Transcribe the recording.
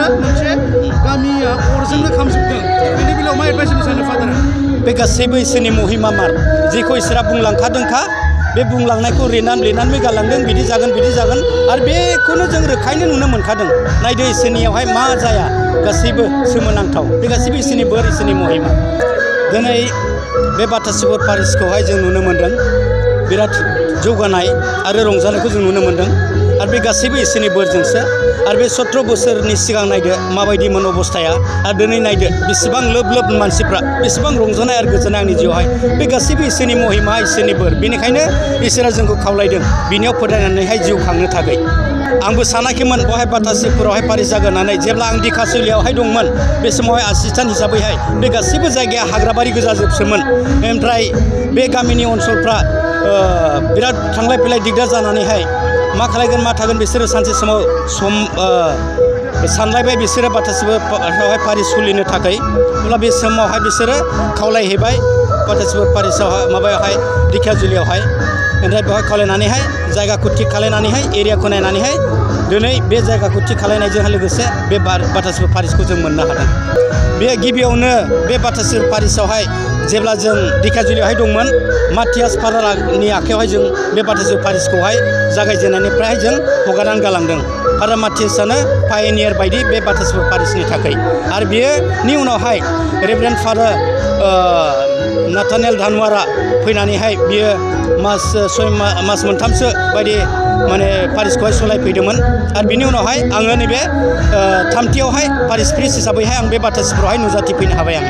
आरो मोनसे गामिया अरजोंनो खामजोबदों बेनि बेलायाव मा एडभाइस होनो सानो फादारा बे गासैबो इसोरनि महिमा मार जेखौ इसोरा बुंलांखादोंखा बे बुंलांनायखौ लिरनानै गालांदों बिदि जागोन आरो बेखौनो जों रोखायैनो नुनो मोनखादों नायदो इसोरनियावहाय मा जाया गासैबो सोमोनांथाव बे गासैबो इसोरनि बोर इसोरनि महिमा दिनै बे बाथासिफोर पारिसखौहाय जों नुनो मोन्दों बिराद जौगानाय आरो रंजानायखौ जों नुनो मोन्दों आरो बे गासैबो इसोरनि बोरजोंसो आरो बे 17 बोसोरनि सिगां नायदो माबायदिमोन अबस्थाया आरो दिनै नायदो बेसेबां लोब मानसिफ्रा बेसेबां रंजानाय आरो गोजोननाय आंनि जिउआवहाय बे गासैबो इसोरनि महिमा इसोरनि बोर बेनिखायनो इसोरा जोंखौ खावलायदों बिनियाव फोथायनानैहाय जिउ खांनो थाखाय आंबो सानाखैमोन बहाय बाथासिफोरावहाय पारिस जागोन होननानै जेब्ला आं दिखासुलियावहाय दंमोन बे समावहाय एसिस्टेन्ट हिसाबैहाय बे गासैबो जायगाया हाग्राबारि गोजाजोबसोमोन ओमफ्राय बे गामिनि ओनसोलफ्रा बिराद थांलाय फैलाय दिगदार जानानैहाय मा खालायगोन मा थागोन बिसोरो सानसे समाव सानलायबाय बिसोरो बाथासिफोरावहाय पारिस सोलिनो थाखाय अब्ला बे समावहाय बिसोरो खावलायहैबाय बाथासिफोर पारिसआवहाय माबायावहाय दिखाजुलियावहाय ओमफ्राय बेवहाय खावलायनानैहाय जायगाखौ थिग खालायनानैहाय एरियाखौ नायनानैहाय दिनै बे जायगाखौ थिग खालायनायजों लोगोसे बे बाथासिफोर पारिसखौ जों मोननो हादों बे गिबियावनो बे बाथासिफोर पारिसआवहाय जेब्ला जों दिखाजुलियावहाय दंमोन माथियास फादारनि आखायावहाय जों बे बाथासिफोर पारिसखौहाय जागायजेननायनिफ्राय जों हगारनानै गालांदों फादार माथियासआनो पायनियार बायदि बे बाथासिफोर पारिसनि थाखाय आरो बेनि उनावहाय रेभारेन्ड फादार नाथानेल धानवारा फैनानैहाय बियो मास मोनथामसो बायदि माने पारिसखौहाय सालायफैदोंमोन आरो बिनि उनावहाय आङो नैबे थामथियावहाय पारिस प्रिस्ट हिसाबैहाय आं बे बाथासिफोरावहाय नुजाथिफैनो हाबाय आं